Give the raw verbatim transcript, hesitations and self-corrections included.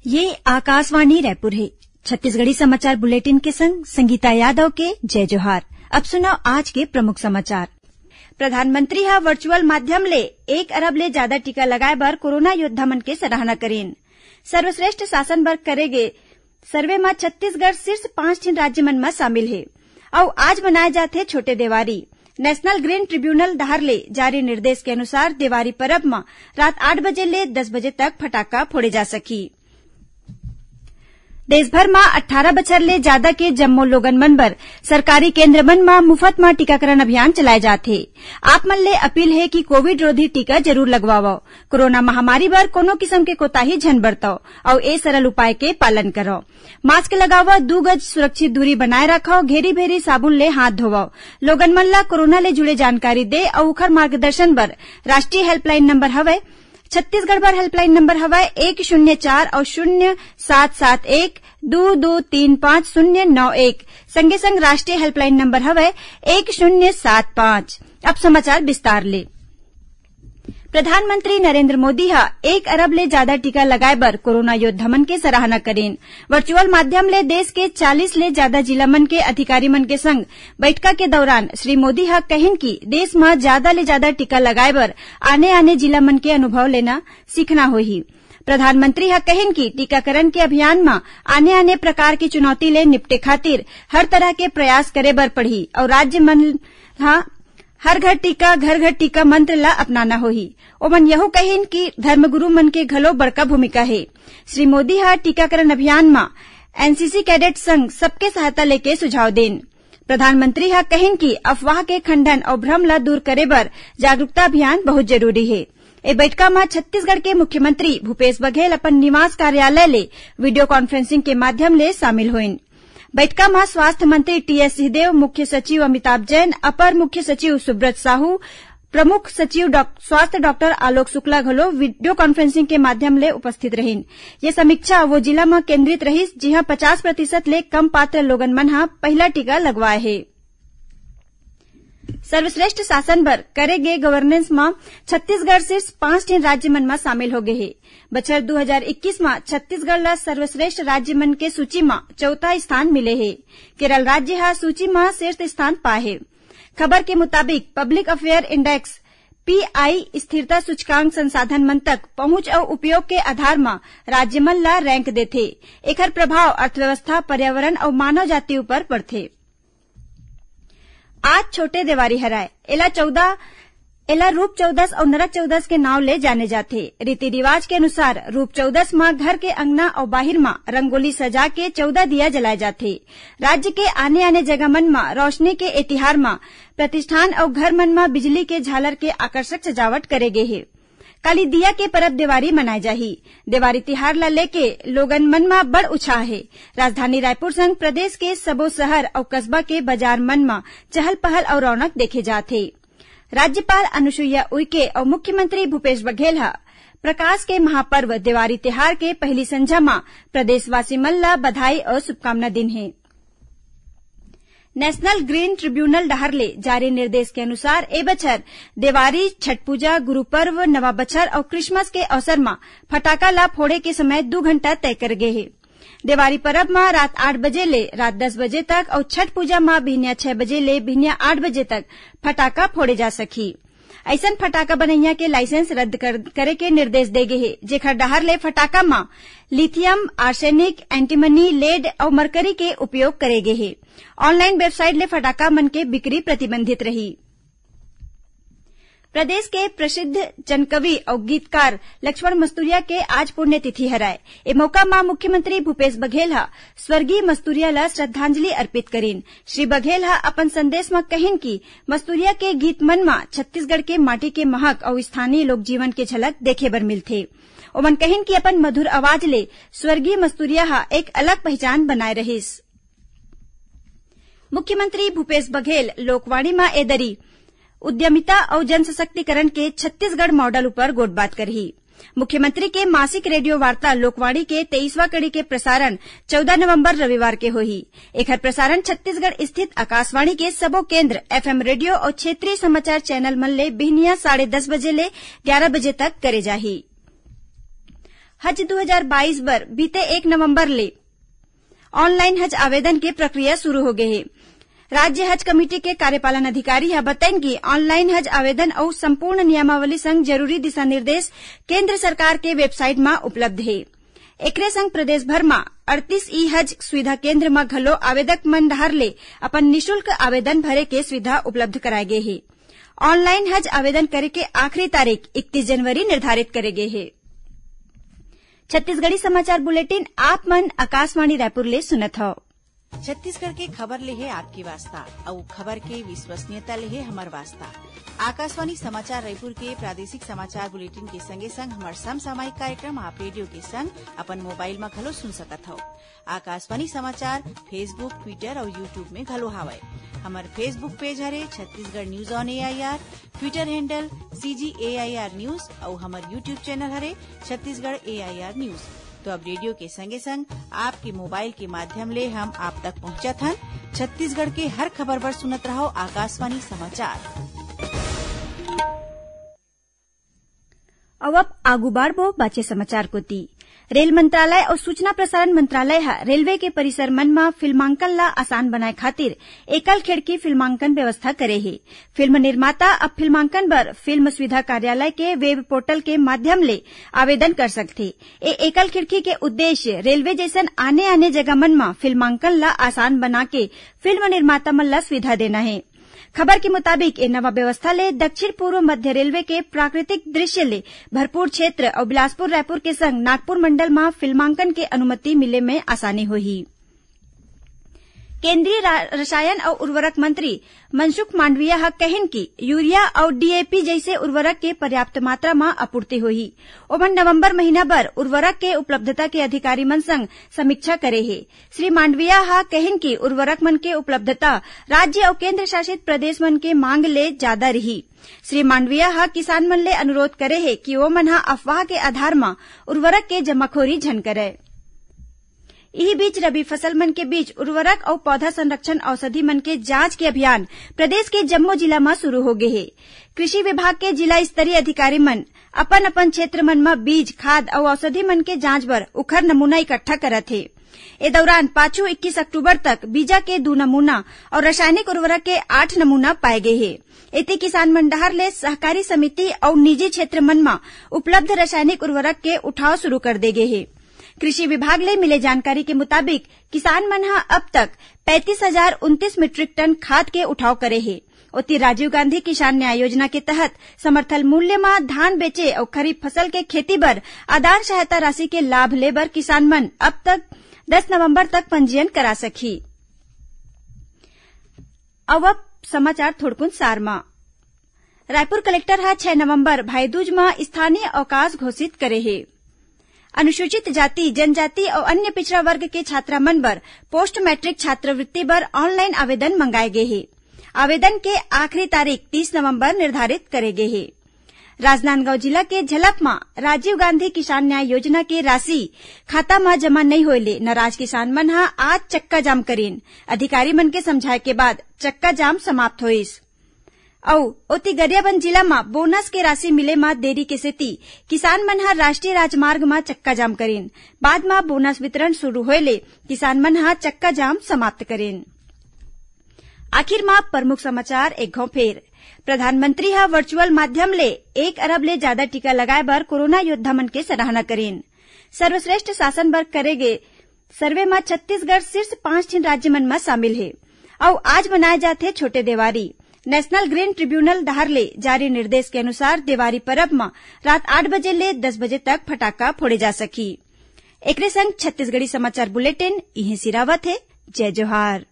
ये आकाशवाणी रायपुर हे। छत्तीसगढ़ी समाचार बुलेटिन के संग संगीता यादव के जय जोहार। अब सुनव आज के प्रमुख समाचार। प्रधानमंत्री ह वर्चुअल माध्यम ले एक अरब ले जादा टीका लगाए बर कोरोना योद्धा मन के सराहना करीन। सर्वश्रेष्ठ शासन बर करे गे सर्वे म छत्तीसगढ़ शीर्ष पांच ठिन राज्य मन म शामिल हे। अउ आज मनाए जाथे छोटे देवारी। नेशनल ग्रीन ट्रिब्यूनल डहार ले जारी निर्देश के अनुसार देवारी परब म रात आठ बजे ले दस बजे तक फटाका फोड़े जा सकही। देश भर म अट्ठारह बछर ले जादा के जम्मो लोगन मन बर सरकारी केंद्र मन म मुफत म टीकाकरण अभियान चलाए जात हे। आप मन ले अपील हे कि कोविड रोधी टीका जरूर लगवावव। कोरोना महामारी बर कोनो किसम के कोताही झन बरतव अउ ए सरल उपाय के पालन करव। मास्क लगावव, दू गज सुरक्षित दूरी बनाए राखव, घेरी भेरी साबुन ले हाथ धोवव। लोगन मन ल कोरोना ले जुड़े जानकारी दे अउ उखर मार्गदर्शन बर राष्ट्रीय हेल्पलाइन नंबर हवय, छत्तीसगढ़ बर हेल्पलाइन नंबर हवय एक शून्य चार अउ शून्य सात सात एक दू दू तीन पाँच शून्य नौ एक। संगे संग राष्ट्रीय हेल्पलाइन नंबर हवय एक शून्य सात पाँच। अब समाचार विस्तार ले। प्रधानमंत्री नरेंद्र मोदी ह एक अरब ले जादा टीका लगाए बर कोरोना योद्धा मन के सराहना करीन। वर्चुअल माध्यम ले देश के चालीस ले जादा जिला मन के अधिकारी मन के संग बैठका के दौरान श्री मोदी ह कहिन कि देश म जादा ले जादा टीका लगाए बर आने-आने जिला मन के अनुभव लेना सीखना होही। प्रधानमंत्री ह कहिन कि टीकाकरण के अभियान म आने-आने प्रकार के चुनौती ले निपटे खातिर हर तरह के प्रयास करे बर पड़ही अउ राज्य मन ह हर घर टीका, घर घर टीका मंत्र ल अपनाना होही। ओमन यहू कहिन कि धर्मगुरु मन के घलो बड़का भूमिका हे। श्री मोदी ह टीकाकरण अभियान म एनसीसी कैडेट संग सबके सहायता लेके सुझाव देन। प्रधानमंत्री ह कहिन कि अफवाह के खंडन अउ भ्रम ल दूर करे बर जागरूकता अभियान बहुत जरूरी हे। ए बैठका म छत्तीसगढ़ के मुख्यमंत्री भूपेश बघेल अपन निवास कार्यालय ले वीडियो कॉन्फ्रेंसिंग के माध्यम ले शामिल होइन। बैठका म स्वास्थ्य मंत्री टीएस सिंहदेव, मुख्य सचिव अमिताभ जैन, अपर मुख्य सचिव सुब्रत साहू, प्रमुख सचिव डॉक-, स्वास्थ्य डॉक्टर आलोक शुक्ला घलो वीडियो कॉन्फ्रेंसिंग के माध्यम ले उपस्थित रहिन। ये समीक्षा वो जिला म केंद्रित रहिस, जिहां पचास प्रतिशत ले कम पात्र लोगन मन ह पहिला टीका लगवाए हे। सर्वश्रेष्ठ शासन बर करे गे गवर्नेंस म छत्तीसगढ़ शीर्ष पांच ठिन राज्य मन म शामिल हो गे हे। बछर दू हजार इक्कीस म छत्तीसगढ़ ल सर्वश्रेष्ठ राज्य मन के सूची म चौथा स्थान मिले हे। केरल राज्य ह सूची म शीर्ष स्थान पाए हे। खबर के मुताबिक पब्लिक अफेयर इंडेक्स, पीआई, स्थिरता सूचकांक संसाधन मन तक पहुंच अउ उपयोग के आधार म राज्य मन ल रैंक देथे। एखर प्रभाव अर्थव्यवस्था, पर्यावरण अउ मानव जाति ऊपर पड़थे। आज छोटे देवारी हरय। एला चौदह, एला रूप चौदस अउ नरक चौदस के नांव ले जाने जाथे। रीति रिवाज के अनुसार रूप चौदस म घर के अंगना अउ बाहिर म रंगोली सजा के चौदह दिया जलाए जाथे। राज्य के आने-आने जगह मन म रोशनी के ए तिहार म प्रतिष्ठान अउ घर मन म बिजली के झालर के आकर्षक सजावट करे गे हे। काली दिया के परब देवारी मनाए जाही। देवारी तिहार ल लेके लोगन मन म बड़ उछाह हे। राजधानी रायपुर संग प्रदेश के सबो शहर अउ कस्बा के बाजार मन म चहल पहल अउ रौनक देखे जात हे। राज्यपाल अनुसुईया उइके अउ मुख्यमंत्री भूपेश बघेल ह प्रकाश के महापर्व देवारी तिहार के पहिली संझा म प्रदेशवासी मन ल बधाई अउ शुभकामना दिन हे। नेशनल ग्रीन ट्रिब्यूनल डहार ले जारी निर्देश के अनुसार ए बछर देवारी, छठ पूजा, गुरु पर्व, नवा बछर अउ क्रिसमस के अवसर म फटाका ल फोड़े के समय दू घंटा तय कर गे हे। देवारी परब म रात आठ बजे ले रात दस बजे तक अउ छठ पूजा म बिहनिया छह बजे ले बिहनिया आठ बजे तक फटाका फोड़े जा सकही। अइसन फटाका बनइया के लाइसेंस रद्द कर, करे के निर्देश दे गे हे, जेखर डहार ले फटाका म लिथियम, आर्सेनिक, एंटीमनी, लेड अउ मरकरी के उपयोग करे गे हे। ऑनलाइन वेबसाइट ले फटाका मन के बिक्री प्रतिबंधित रही। प्रदेश के प्रसिद्ध जनकवि अउ गीतकार लक्ष्मण मस्तुरिया के आज पुण्यतिथि हरय। ए मौका म मुख्यमंत्री भूपेश बघेल ह स्वर्गीय मस्तुरिया ल श्रद्धांजलि अर्पित करिन। श्री बघेल ह अपन संदेश म कहिन कि मस्तुरिया के गीत मन म छत्तीसगढ़ के माटी के महक अउ स्थानीय लोक जीवन के झलक देखे बर मिलथे। ओमन कहिन कि अपन मधुर आवाज ले स्वर्गीय मस्तुरिया ह एक अलग पहिचान बनाए रहिस। मुख्यमंत्री भूपेश बघेल लोकवाणी म ए दरी उद्यमिता अउ जन सशक्तिकरण के छत्तीसगढ़ मॉडल उपर गोठबात करही। मुख्यमंत्री के मासिक रेडियो वार्ता लोकवाणी के तेईसवां कड़ी के प्रसारण चौदह नवंबर रविवार के होही। एखर प्रसारण छत्तीसगढ़ स्थित आकाशवाणी के सबो केंद्र, एफएम रेडियो अउ क्षेत्रीय समाचार चैनल मन ले बिहनिया साढ़े दस बजे ले ग्यारह बजे तक करे जाही। हज दू हजार बाईस बर बीते एक नवंबर ले ऑनलाइन हज आवेदन के प्रक्रिया शुरू हो गए हे। राज्य हज कमेटी के कार्यपालन अधिकारी ह बताइन कि ऑनलाइन हज आवेदन अउ संपूर्ण नियमावली संग जरूरी दिशा निर्देश केंद्र सरकार के वेबसाइट म उपलब्ध हे। एकरे संग प्रदेश भर म अड़तीस ई हज सुविधा केंद्र म घलो आवेदक मन डहार ले अपन निशुल्क आवेदन भरे के सुविधा उपलब्ध कराए गे हे। ऑनलाइन हज आवेदन करे के आखिरी तारीख इकतीस जनवरी निर्धारित करे गे हे। छत्तीसगढ़ी समाचार बुलेटिन आप मन आकाशवाणी रायपुर ले सुनत हव। छत्तीसगढ़ के खबर ले हे आपके वास्ता, अउ खबर के विश्वसनीयता ले हे हमर वास्ता। आकाशवाणी समाचार रायपुर के प्रादेशिक समाचार बुलेटिन के संगे संग हमर समसामयिक कार्यक्रम आप रेडियो के संग अपन मोबाइल म घलो सुन सकत हव। आकाशवाणी समाचार Facebook, Twitter अउ YouTube में घलो हावय। हमर Facebook पेज हरे Chhattisgarh news on AIR, Twitter handle CG AIR news अउ हमर YouTube चैनल हरे छत्तीसगढ़ एआईआर न्यूज। तो अब रेडियो के संगे संग आपके मोबाइल के माध्यम ले हम आप तक पहुंचत हन। छत्तीसगढ़ के हर खबर बर सुनत रहव आकाशवाणी समाचार। अउ अब आगू बाढ़बो बाचे समाचार कोति। रेल मंत्रालय अउ सूचना प्रसारण मंत्रालय ह रेलवे के परिसर मन म फिल्मांकन ला आसान बनाए खातिर एकल खिड़की फिल्मांकन व्यवस्था करे हे। फिल्म निर्माता अब फिल्मांकन बर फिल्म सुविधा कार्यालय के वेब पोर्टल के माध्यम ले आवेदन कर सकथे। ए एकल खिड़की के उद्देश्य रेलवे जइसन आने-आने जगह मन म फिल्मांकन ला आसान बना के फिल्म निर्माता मन ला सुविधा देना हे। खबर के मुताबिक, ए नवा व्यवस्था ले दक्षिण पूर्व मध्य रेलवे के प्राकृतिक दृश्य ले भरपूर क्षेत्र अउ बिलासपुर रायपुर के संग नागपुर मंडल म फिल्मांकन के अनुमति मिले में आसानी होही। केंद्रीय रा-, रसायन अउ उर्वरक मंत्री मनसुख मांडविया ह कहिन कि यूरिया अउ डीएपी जइसे उर्वरक के पर्याप्त मात्रा म आपूर्ति होही। ओमन नवंबर महीना बर उर्वरक के उपलब्धता के अधिकारी मन संग समीक्षा करे हे। श्री मांडविया ह कहिन कि उर्वरक मन के उपलब्धता राज्य अउ केंद्र शासित प्रदेश मन के मांग ले जादा रिही। श्री मांडविया ह किसान मन ले अनुरोध करे हे कि ओमन ह अफवाह के आधार म उर्वरक के जमाखोरी झन करय। इही बीच रबी फसल मन के बीच उर्वरक अउ पौधा संरक्षण औषधि मन के जांच के अभियान प्रदेश के जम्मो जिला म शुरू हो गे हे। कृषि विभाग के जिला स्तरीय अधिकारी मन अपन-अपन क्षेत्र मन म बीज, खाद अउ औषधि मन के जांच बर उखर नमूना इकट्ठा करत हे। ए दौरान पाछू इक्कीस अक्टूबर तक बीजा के दू नमूना अउ रासायनिक उर्वरक के आठ नमूना पाए गे हे। एती किसान मन डहार ले सहकारी समिति अउ निजी क्षेत्र मन म उपलब्ध रासायनिक उर्वरक के उठाव शुरू कर दे गे हे। कृषि विभाग ले मिले जानकारी के मुताबिक किसान मन ह अब तक पैंतीस हजार उनतीस मीट्रिक टन खाद के उठाव करे हे। ओती राजीव गांधी किसान न्याय योजना के तहत समर्थन मूल्य म धान बेचे अउ खरीफ फसल के खेती बर आदान सहायता राशि के लाभ ले बर किसान मन अब तक दस नवंबर तक पंजीयन करा सकही। अउ अब समाचार थोड़कुन सार म। रायपुर कलेक्टर ह छह नवंबर भाईदूज म स्थानीय अवकाश घोषित करे हे। अनुसूचित जाति, जनजाति अउ अन्य पिछड़ा वर्ग के छात्रा मन बर पोस्ट मैट्रिक छात्रवृत्ति बर ऑनलाइन आवेदन मंगाए गे हे। आवेदन के आखिरी तारीख तीस नवंबर निर्धारित करे गे हे। राजनांदगांव जिला के झलप म राजीव गांधी किसान न्याय योजना के राशि खाता म जमा नइ होए ले नाराज किसान मन ह आज चक्का जाम करीन। अधिकारी मन के समझाए के बाद चक्का जाम समाप्त होइस। अउ ओती गरियाबंद जिला म बोनस के राशि मिले म देरी के सेती किसान मन ह राष्ट्रीय राजमार्ग म चक्का जाम करीन। बाद म बोनस वितरण शुरू होए ले किसान मन ह चक्का जाम समाप्त करीन। आखिर म प्रमुख समाचार एक घौं फेर। प्रधानमंत्री ह वर्चुअल माध्यम ले एक अरब ले जादा टीका लगाए बर कोरोना योद्धा मन के सराहना करीन। सर्वश्रेष्ठ शासन बर करे गे सर्वे म छत्तीसगढ़ शीर्ष पांच ठिन राज्य मन म शामिल हे। अउ आज मनाए जाथे छोटे देवारी। नेशनल ग्रीन ट्रिब्यूनल डहार ले जारी निर्देश के अनुसार देवारी परब म रात आठ बजे ले दस बजे तक फटाका फोड़े जा सकही। एकरे संग छत्तीसगढ़ी समाचार बुलेटिन इहें सिरावत हे। जय जोहार।